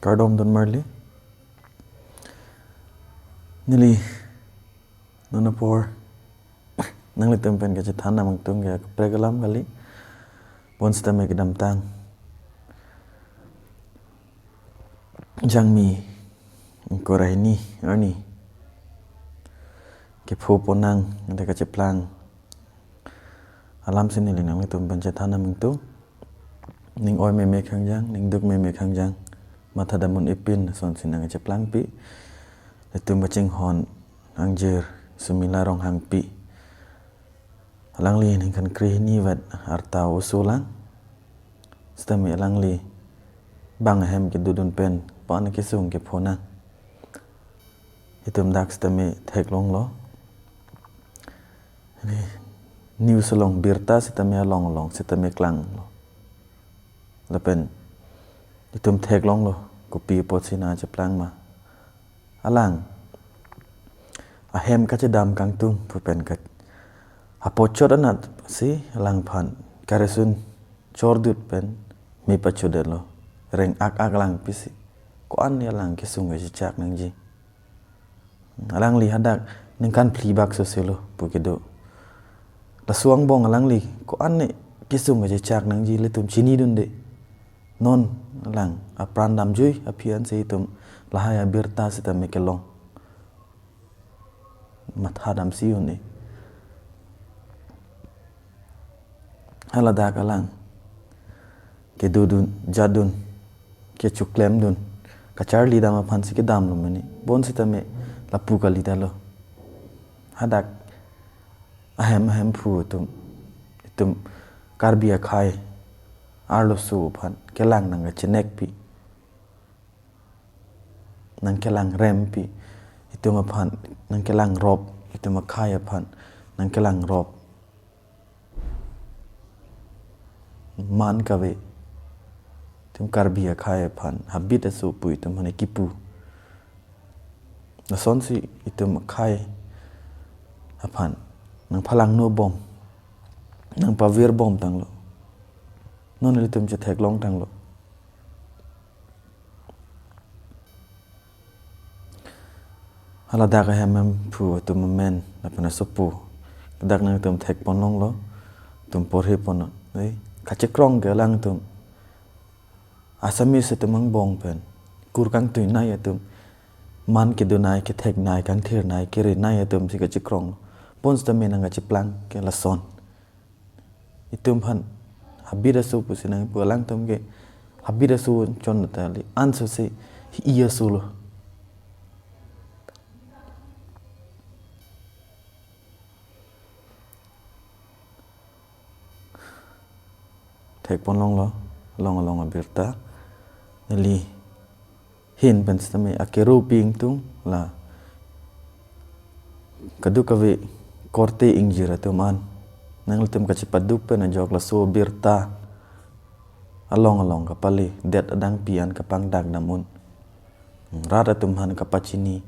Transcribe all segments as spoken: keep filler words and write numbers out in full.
Kardom don marli. Neli non apor nanglitum pen kachethan nangtum ke kaprek alam kali. Bonsitame kedamtang Jangmi ingkoi ra hini arni kepho ponnang, ante kacheplang alam si neli nanglitum pen chethan nangtum. Ning oi meme khangjang, ning duk meme khangjang, mathadam un-epin, sonsi nangcheplangpi. Ilitum kachinghon angjir Sumila Ronghangpi. Alangli ningkan kre hini vet arta oso lang. Sitame alangli bang ahem kedodun pen pan kesung kepho nang. Itum dak sitame theklonglo. News along, birta sitame along along sitame klanglo. Lapen itum theklonglo, kopi apotsi nangcheplang ma. Alang ahem kachedam kangtung pu pen kat. Hapochot anat si alangphan karesun chordut pen me pachodetlo. Reng ak ak lang pisi. Ko-an ni alang kesung kachechak nangji. Alangli hadak ningkan phli bak soselo pu kedo. Laso angbong alangli ko-an ni kesung kachechak nangji ilitum chinidunde. Non alang apran damjui aphi ansi itum lahai abirta sitame kelong. Mathadamsi un-e. Haladak alang kedodun, jatdun, kechoklemdun, kacharlidam aphansi kedamlo mene. Bonsitame lapu kalidetlo. Hadak ahem ahemphu atum, itum Karbi akhei arloso aphan kelang nangkachenekpi, nangkelangrempi, itum aphan nangkelangrop, itum akhei aphan nangkelangrop. Man kave, itum Karbi akhei aphan habit aso pu itum aphan kipu. Lasonsi itum akhei aphan nangphalang nobom, nangpavirbom tanglo. Non ilitum chetheklong tanglo. Haladak ahem ahemphu atum amen lapen asopo, dak nangtum thekponlonglo, itum porhi ponnon. Eh, kachekrong ke alangtum Assamese atum angbong pen kur kangtuinei atum, man kedonei, ketheknei, kangthirnei, kerenei atumsi kachekrong. Bonsitame nangkacheplang ke lason. Itum aphan habit aso pusi nangpu, alangtum ke habit aso chon tali, ansose hi-i asolo. Thekponlonglo, along along abirta. Neli hin pen sitame akero ping tung la kadokave korte ingjir atum an, nanglitum kachepaduk pen ajok laso birta along along kapale, det adang pi an kapangdak dam un. Rat atum aphan kapachini,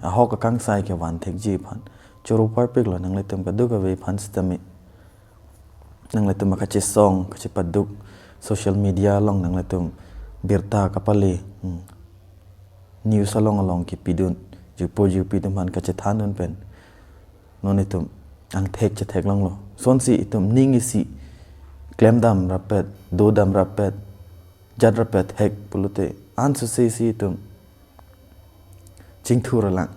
ahok akangsai kevan thekji aphan choro parpiklo nanglitum kadokave aphan sitame. Nanglitum akachesong, kachepaduk, social media along nanglitum birta kapale, hmm, news along along kipidun, jirpo jirpi atum aphan kachethandun pen, non itum angthek chetheklonglo. Sonsi itum ning isi klemdam rapet, dodam rapet, jat rapet thek pulote, ansose si itum chingthur alang.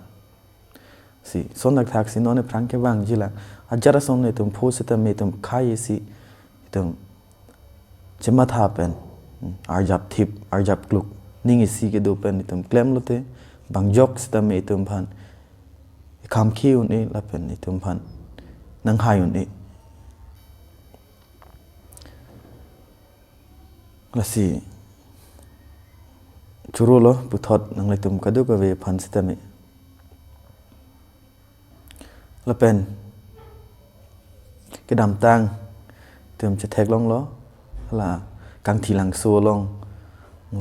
Si, son dak thak si non aphrang kevangji lang. Ajat ason le itum pho sitame itum khei si, itum chematha pen, hmm, arjap thip, arjap kluk, ning isi kedo pen itum klemlote, bang jok sitame itum aphan ikham khi un-e lapen itum aphan nanghai un-e. Lasi chorolo puthot nanglitum kadokave aphan sitame. Lapen kedamtang itum chetheklonglo, hala Kangthilangso along,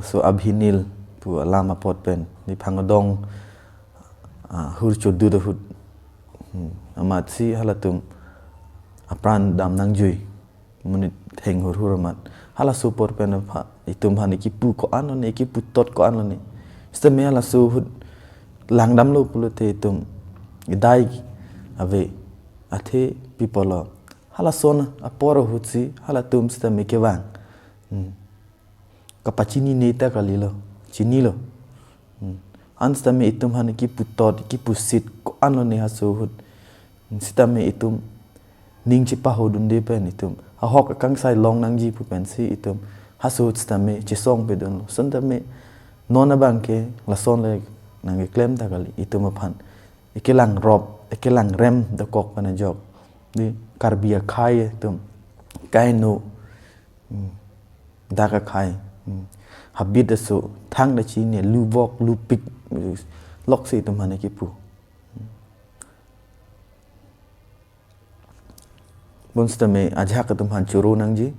so Abhinil pu alam apot pen, Diphang adong, ah, hur chodut ahut, hmm, amatsi halatum apran dam nangjui, monit theng hurhur amat. Halaso apor pen apha-, Itum aphan ekipu ko-an lone, ekipu tot ko-an lone. Sitame halaso ahut langdamlo pulote itum idai ave, athe pi apotlo. Halason apor ahutsi halatum sitame kevang. Hmm. Kapachinine ta kalilo, chinilo. Hmm. An sitame itum aphan ekipu tot, ekipu sit ko-an lone halaso ahut. Hmm. Sitame itum ning chepahodunde pen itum ahok akangsai longnangji pu pensi itum halaso ahut sitame chesongpedunlo. Sitame non abangke lason le nangkeklem ta kali, itum aphan ekelang rop, ekelang rem dokok pen ajok. Di Karbi akhai atum kaino, hmm, dak akhai, hmm, habit aso, thang da chini, lu vok, lu pik, loksi itum aphan ekipu. Bonsitame ajahak atum aphan choro nangji.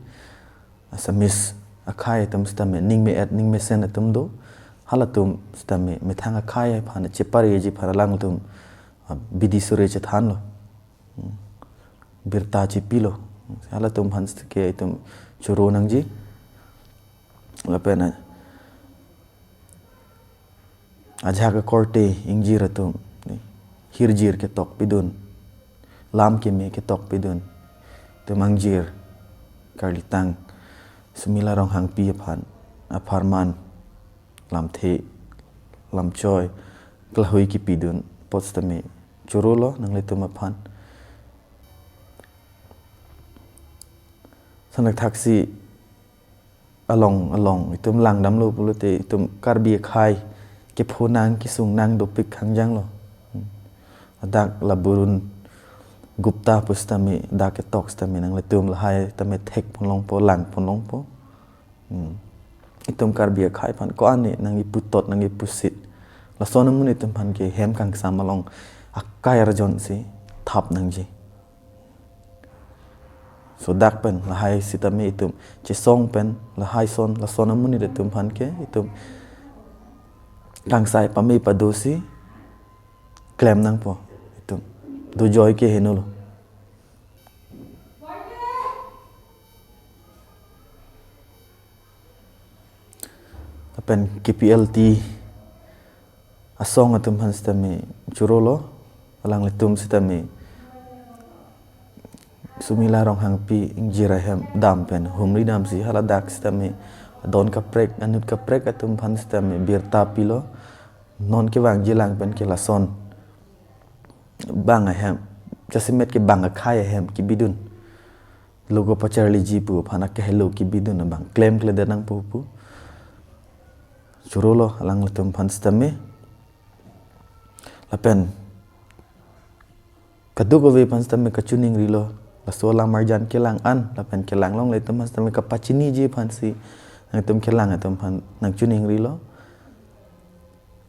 Assamese akhai atum sitame ning me-et, ning mesen atum do. Halatum sitame methang akhai aphan chepareji aphan alangtum, ah, bidi sore chethanlo. Hmm. Birta chepilo. Halatum aphan ke itum choro nangji. Lapen a- ajahak akorte ingjir atum, ni, hirjir ketokpidun, lam keme ketokpidun, itum angjir karlitang Sumila Ronghangpi aphan apharman lamthe, lamchoi, klahui kipidun apot sitame chorolo nanglitum aphan. Sangthaksi along along itum langdamlo pulote itum Karbi akhai kephonang kesungnang dopik khangjanglo. Hmm. Dak la Barun Gupta pu sitame dak ketok sitame nanglitum lahai tame thekponlongpo, langponlongpo. Hmm. Itum Karbi akhai aphan ko-an ne nangkipu tot, nangkipu sit. Lason amonit atum aphan ke hem kangsam along akai arjonsi thap nangji. So dak pen lahai sitame itum chesong pen lahai son, lason amonit atum aphan ke itum kangsai pame padosi klem nangpo itum. Dojoi ke henolo. Lapen K P L T asong atum aphan sitame chorolo, alanglitum sitame Sumila Ronghangpi ingjir ahem dam pen humri damsi haladak sitame adon kaprek, anut kaprek atum aphan sitame birta pilo. Non kevangji lang pen ke lason bang ahem, jasemet ke bang akhai ahem kibidun, lo kapacharliji pu aphan akehelo kibidun abang klemkledet nangpo pu chorolo alanglitum aphan sitame. Lapen kadokave aphan sitame kachiningrilo, laso alam arjan kelang an lapen kelang longle atum aphan sitame kapachiniji aphansi nangtum kelang atum aphan nangchiningrilo.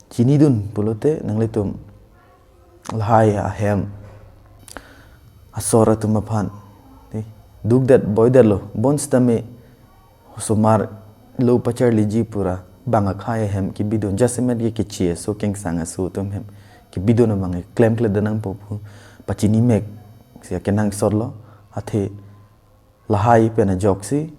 Chinidun pulote nanglitum lahai ahem asor atum aphan, eh, dukdet boidetlo, bonsitame osomar lo pacharliji pura bang akhai ahem kibidun, jasemet ke keche aso, kengsang aso atum ahem kibidun abang klemkledet nangpo pu pachini meksi akenangsotlo. Athe lahai pen ajoksi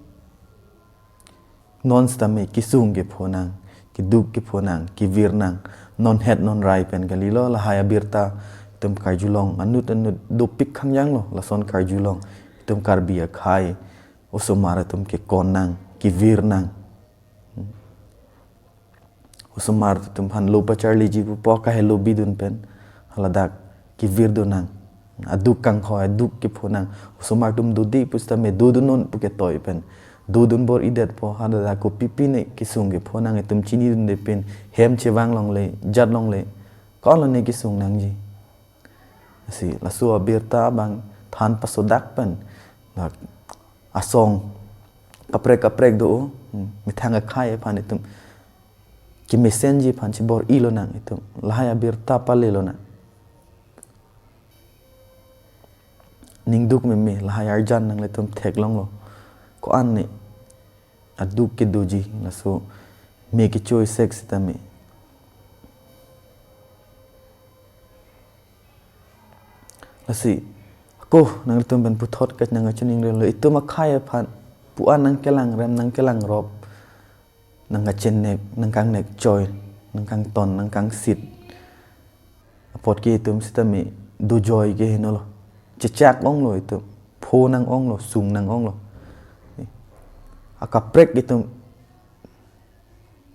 non sitame kesung kephonang, keduk kephonang, kevirnang, non het non rai pen kalilo, lahai abirta itum karjulong anut anut dopik khangjanglo, lason karjulong itum Karbi akhai osomar atum kekonnang, kevirnang. Osomar atum aphan lo pacharliji pupo, kahelo bidun pen haladak kevirdunang. Aduk kangkho, aduk kephonang. Osomar atum dode pusitame dodunnon pu ketoi pen dodun bor-idetpo, haladak kopipi ne kesung kephonang itum chinidunde pen, hem chevang longle, jat longle, ko-an lone kesung nangji. Lasi laso abirta abang than pasodak pen dak asong kaprek kaprek do, hmm, methang akhai aphan itum kemesenji aphan chibor-ilonang, itum lahai abirta palelonang. Ningduk meme lahai arjan nanglitum theklonglo. Ko-an ne aduk kedoji laso me kecho-isek sitame. Lasi ako nanglitum pen puthot kachiningri lo, itum akhai aphan pu-an nangkelang rem, nangkelang rop, nangkachennek, nangkangnek choi, nangkangton, nangkangsit. Apot ke itum sitame dojoi ke henolo. Chechak onglo itum. Pho nang-onglo, sung nang-onglo. Akaprek itum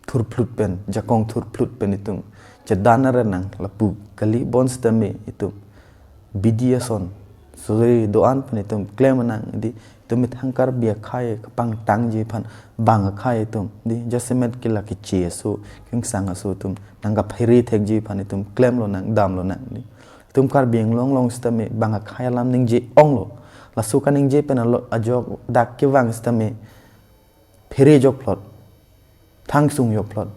thurphlut pen, jakong thurphlut pen itum chedan aren nang lapu kali, bonsitame itum bidi ason suri do-an pen itum klem nang, di itum methang Karbi akhai kapangtangji aphan bang akhai itum, di jasemet ke la keche aso, kengsang aso itum nangkaphere thekji aphan itum klemlo nang, damlo nang, di itum Karbi Anglong along sitame bang akhai alam ningje onglo. Laso kaningje pen alo ajok dak kevang sitame phere jokphlot, thangsung jokphlot.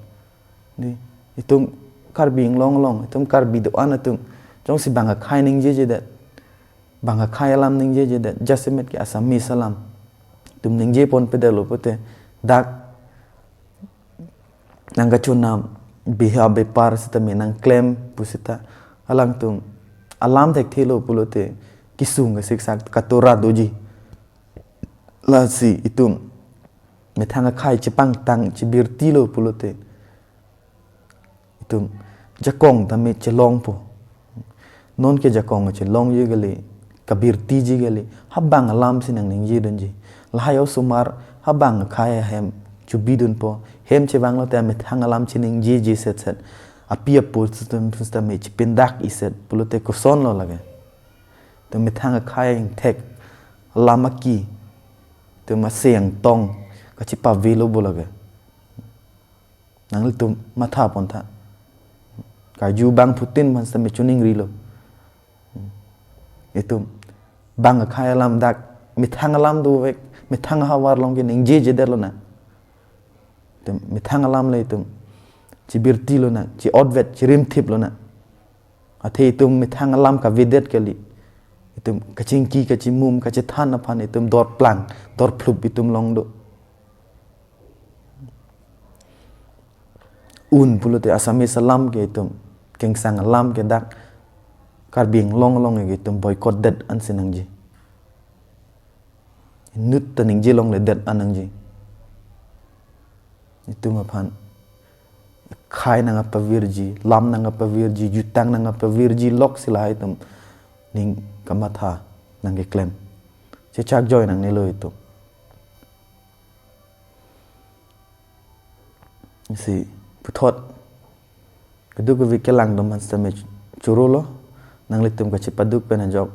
Di itum Karbi Anglong along, itum Karbi do-an atum jongsi bang akhai ningjejedet, bang akhai alam ningjejedet, jasemet ke Assamese alam itum ningje ponpedetlo pute, dak nangkachonam, biha bepar sitame nangklem pusita, alangtum alam thekthelo pulote kesung kesiksak katora doji. Lasi itum methang akhai chepangtang chebirtilo pulote itum jakong tame chelongpo. Non ke jakong chelongji kali, kabirtiji kali, ha bang alam si nangningjedunji. Lahai osomar ha bang akhai ahem chobidunpo. Hem chevanglote amethang alam cheningjeje setset, api apo sitame, sitame chepindak iset pulote kosonlo lake. Itum methang akhai ingthek, alam aki, itum aseng tong kachepavelo bo lake. Nanglitum matha pontha. Karju bangphutin aphan sitame choningrilo. Itum bang akhai alam dak methang alam dovek, methang ahavar along ke ningjejedetlo nang. Itum methang alam le itum chebirtilo nang, che-otvet, cherimthiplo nang. Athe itum methang alam kavedet kali, itum kachingki, kachimum, kachethan aphan itum dorplang, dorphlup itum long do. Un pulote Assamese alam ke itum, kengsang alam ke dak Karbi Anglong along ke itum boycott det ansi nangji. Inut ta ningje longledet an nangji. Itum aphan khai nangkapavirji, lam nangkapavirji, jutang nangkapavirji, loksi lahai itum ning kamatha nangkeklem. Chechak joi nangnelo itum. Si puthot keduk kevik kelang dom aphan sitame chorolo, nanglitum kachepaduk pen ajok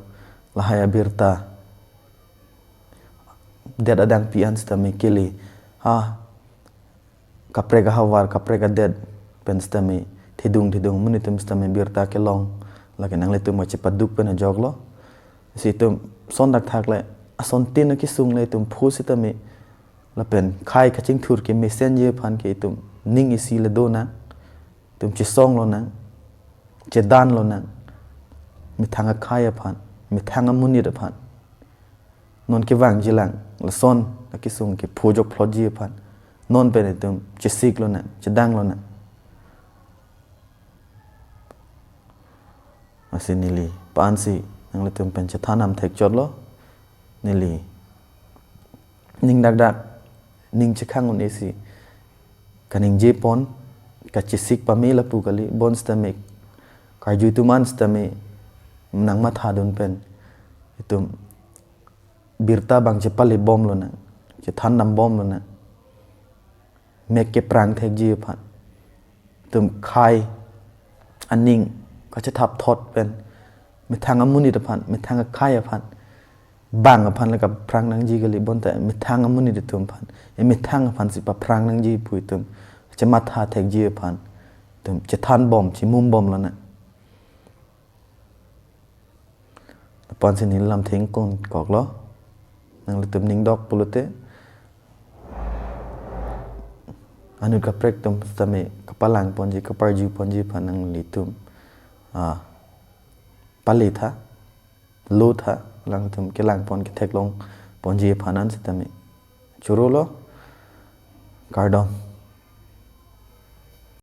lahai abirta det adang pi an sitame kele, ha kaprek ahavar, kaprek adet pen sitame thedung thedung amonit atum sitame birta kelong, lake nanglitum kachepaduk pen ajoklo. Si itum son dakthak le, asontin akesung le itum phu sitame lapen khai kachingthur kemesenji aphan ke itum ning isi le do nang, itum chesonglo nang, chedanlo nang, methang akhai aphan, methang amonit aphan. Non kevangjilang, lason akesung ke phu jokphlotji aphan. Non pen itum chesiklo nang, chedanglo nang. Lasi neli pansi nanglitum pen chethan nam thekchotlo. Neli ning dakdak, ning chekhang un-esi kaningje pon, kachesik pame lapu kali, bonsitame karju atum an sitame nangmathadun pen itum birta bang chepale bomlo nang, chethan nam bomlo nang. Mek keprang thekji aphan, itum khai aning kachethap thot pen methang amonit aphan, methang akhai aphan, bang aphan le kaphrang nangji kali, bonta methang amonit atum aphan, e methang aphan si paphrang nangji pu itum chematha thekji aphan itum chethan bom, chimum bomlo nang. Lapu ansi neli lamthe ingkung koklo. Nanglitum ning dok pulote anut kaprek atum sitame kapalang ponji, kaparju ponji aphan nanglitum, ah, pale tha, lo tha, alangtum kelang pon, ketheklong ponji aphan an sitame chorolo, kardom.